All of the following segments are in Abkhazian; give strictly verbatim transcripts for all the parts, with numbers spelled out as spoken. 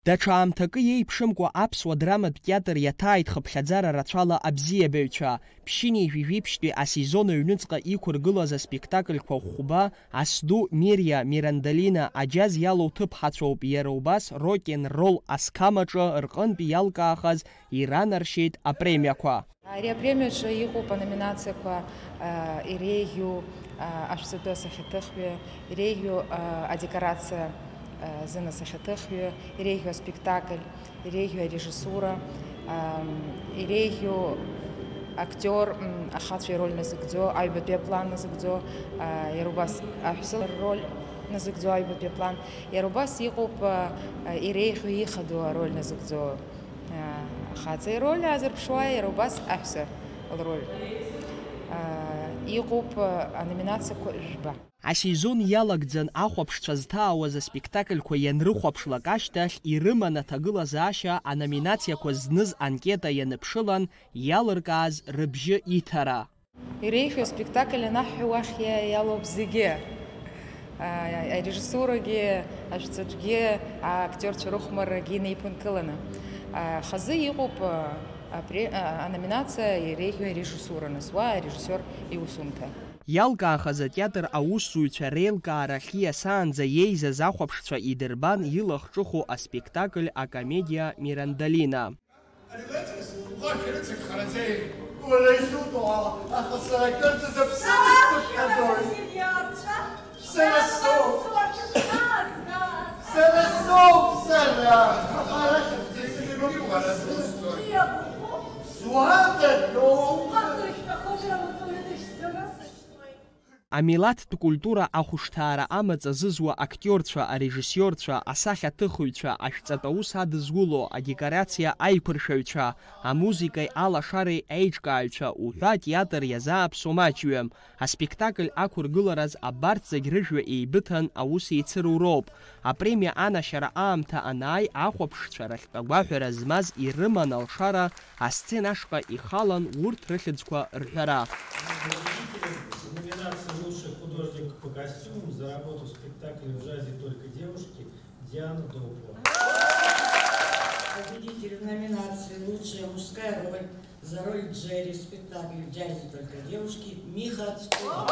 Даҽа аамҭакы иеиԥшымкәа аԥсуа драматә театр иаҭааит хыԥхьаӡара рацәала абзиабаҩцәа. Ԥшьынҩажәи жәиԥшьтәи асезон аҩныҵҟа иқәыргылаз аспектакльқәа хәба, Асду, Мириа, Мирандалина, аџьаз иалоу ҭыԥҳацәоуп, иара убас рок-н-ролл асқам аҿы рҟынтә иалкаахаз иранаршьеит апремиақәа. Ари апремиаҿы иҟоуп аноминациақәа, а, иреиӷьу, а, ашәҵатәы асахьаҭыхҩы, иреиӷьу, а, адекорациа, а, зын асахьаҭыхҩы, иреиӷьу аспектакль, иреиӷьу арежиссура, ам, иреиӷьу актиор, м, ахацәа ироль назыгӡо, аҩбатәи аплан назыгӡо, а, иара убас аҳәса роль назыгӡо аҩбатәи аплан, иара убас иҟоуп, а, а, иреиӷьу ихадоу ароль назыгӡо. Ахаҵа ироль аазырԥшуа, иара убас аҳәса лроль. Иҟоуп аноминациақәа жәба. Асезон иалагӡан ахәаԥшцәа зҭаауаз аспектакльқәа ианрыхәаԥшлак ашьҭахь, ирыман аҭагылазаашьа аноминациақәа зныз анкета ианыԥшылан иалыркааз рыбжьы иҭара. Иреиӷьу аспектакль анаҳҳәа, уахь иа-, иалоуп зегьы. А, арежиссурагьы, ашәҵатәгьы, актиорцәа рыхәмаррагьы инеиԥынкыланы. А, хазы иҟоуп, а, апре-, а, аноминациа иреиӷьу арежиссура, нас уа арежиссиор иусумҭа. Иалкаахаз атеатр аусзуҩцәа реилкаара хиасаанӡа иеизаз ахәаԥшцәа идырбан илахҿыху аспектакль акомедиа Мирандалина. Ари лыҵкыс лгәы ахьрыцыгхаразеи? Уара ишутәу ала, аха сара акырӡа зыԥсы сыԥхьаӡоит. Сара соуп! Сара соуп, сара! Арахь сзеиԥшроуп уара зусҭои? Суадароуп! Амилаҭтә культура ахәышҭаара амаҵ азызуа актиорцәа, арежиссиорцәа, асахьаҭыхыҩцәа, ашәҵатә аус адызуло, адекорациа аиқәыршәаҩцәа, амузыкеи алашареи аиҿкааҩцәа уҳәа атеатр иазааԥсо маҷҩым. Аспектакль ақәыргылараз абарҭ зегь рыжәҩа еибыҭан аус еицыруроуп. Апремиа анашьара аамҭа анааи, ахәаԥшцәа рахьтә агәаҳәара змаз ирыман алшара, асцена ашҟа ихалан урҭ рыхьӡқәа рҳәара. Победителем номинации «Лучший художник по костюмам» за работу в спектакле «В джазе только девушки» Диана Допова. Победитель в номинации «Лучшая мужская роль» за роль Джерри в спектакле «В джазе только девушки» Миха Цкуа.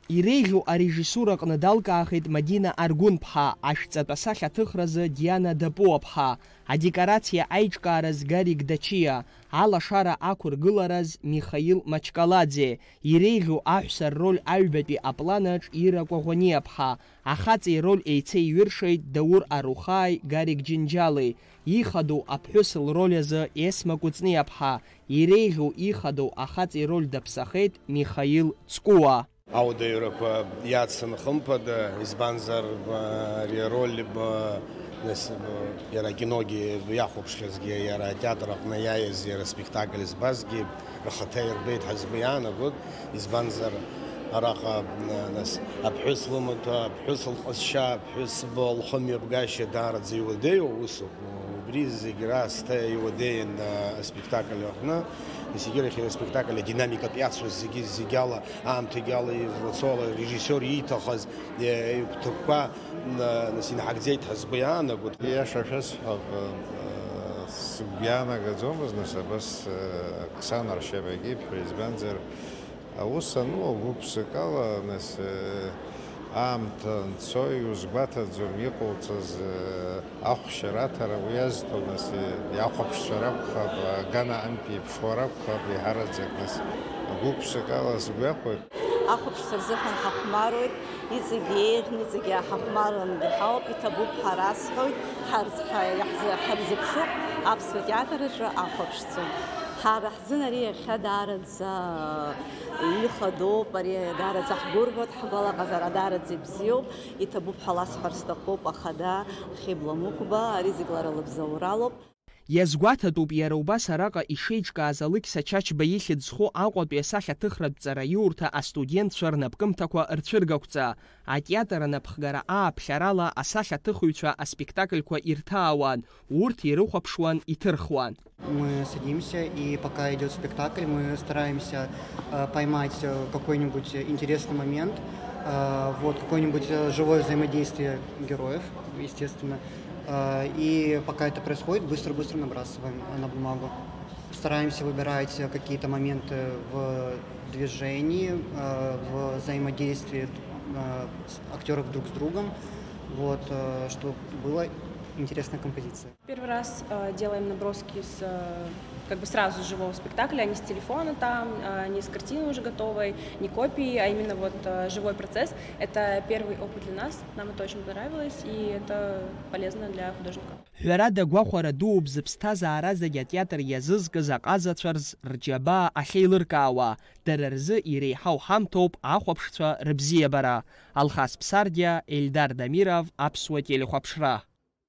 Иреиӷьу арежиссураҟны далкаахеит Мадина Аргәынԥҳа, ашәҵатә асахьаҭыхразы Диана Дапуаԥҳа, адекорациа аиҿкааразы Гарик Дачиа, алашара ақәыргылараз Михаил Мачкаладзе, иреиӷьу аҳәса рроль аҩбатәи апланаҿ Ира Кәаӷәаниаԥҳа, ахаҵа ироль еицеиҩыршеит Даур Арухааи Гарик Џьынџьали, ихадоу аԥҳәыс лроль азы Есма Кәыҵниаԥҳа, иреиӷьу ихадоу ахаҵа ироль даԥсахеит Михаил Цкуа. Ауадаҩрақәа иацын хымԥада, избанзар, ба, ари ароль, ба, нас, ба, иара акиногьы иахәаԥшхьазгьы, иара атеатр аҟны иааиз, иара аспектакль збазгьы рхаҭа ирбеит ҳәа сгәы иаанагоит, избанзар, араҟа, на-, нас, аԥҳәыс лымаҭәа, аԥҳәыс лҟазшьа, аԥҳәыс ба лхымҩаԥгашьа даараӡа иуадаҩу усуп. Убри зегь раасҭа иуадаҩын, а, аспектакль аҟны, зегьы рахь аспектакль адинамикатә иацу зегьы, зегьы ала аамҭагьы ала излацо ала, арежиссиор ииҭахыз, э, игәҭакқәа, м, нас инҳагӡеит ҳәа сгәы иаанагоит. Иаша шәасҳәап, э, сгәы иаанагаӡомызт, нас, абас, э, ак санаршьап егьип ҳәа, избанзар, аус ану, гәык-ԥсыкала, нас, э, аамҭа анцои, узгәаҭаӡом иҟауҵаз, э, ахәшьара аҭара уи иазҭо, нас, э, иахәаԥшцәа ракәхап, агана ампи Ԥшуа ракәхап, еиҳараӡак, нас, гәык-ԥсыкала сгәы иахәоит. Ахәаԥшцәа рзыҳәан ҳахәмаруеит, иҵегьы еиӷьны, иҵегьы ҳахәмаррангьы ҳауп, иҭабуп ҳәа расҳәоит, ҳарз-, ҳа-, иаҳзы-, ҳарзыԥшуп аԥсуа театр аҿы ахәаԥшцәа. Ҳара ҳзын ари иахьа даараӡа ихадоуп, ари даараӡа ҳгәырӷьоит, ҳгәалаҟазаара даараӡа ибзиоуп, иҭабуп ҳәа ласҳәар сҭахуп, ахада Хьыбла Мықәба, ари зегь лара лыбзоуралоуп. Иазгәаҭатәуп иара убас араҟа ишеиҿкааз Алықьса Чачба ихьӡ зху Аҟәатәи асахьаҭыхратә ҵараиурҭа астудентцәа рнапкымҭақәа рцәыргақәҵа. Атеатр анапхгара ааԥхьарала асахьаҭыхыҩцәа аспектакльқәа ирҭаауан, урҭ ирыхәаԥшуан, иҭырхуан. Мы садимся, и пока идёт спектакль, мы стараемся, э, поймать, э, какой-нибудь интересный момент, А, Вот какое-нибудь э, живое взаимодействие героев, естественно. А, И пока это происходит, быстро-быстро набрасываем э, на бумагу. Стараемся выбирать э, какие-то моменты в движении, э, в взаимодействии э, с- актеров друг с другом, вот, э, чтобы была интересная композиция. Первый раз э, делаем наброски с э, как бы сразу с живого спектакля, а не с телефона там, а не с картины уже готовой, не копии, а именно вот э, живой процесс. Это первый опыт для нас, нам это очень понравилось, и это полезно для художника. Ҳәарада, гәахәара дууп зыԥсҭазаара зегь атеатр иазызкыз аҟазацәа рз рџьабаа ахьеилыркаауа, дара рзы иреиҳау ҳамҭоуп ахәаԥшцәа рыбзиабара. Алхас Ԥсардиа, Ельдар Дамиров, Аԥсуа телехәаԥшра.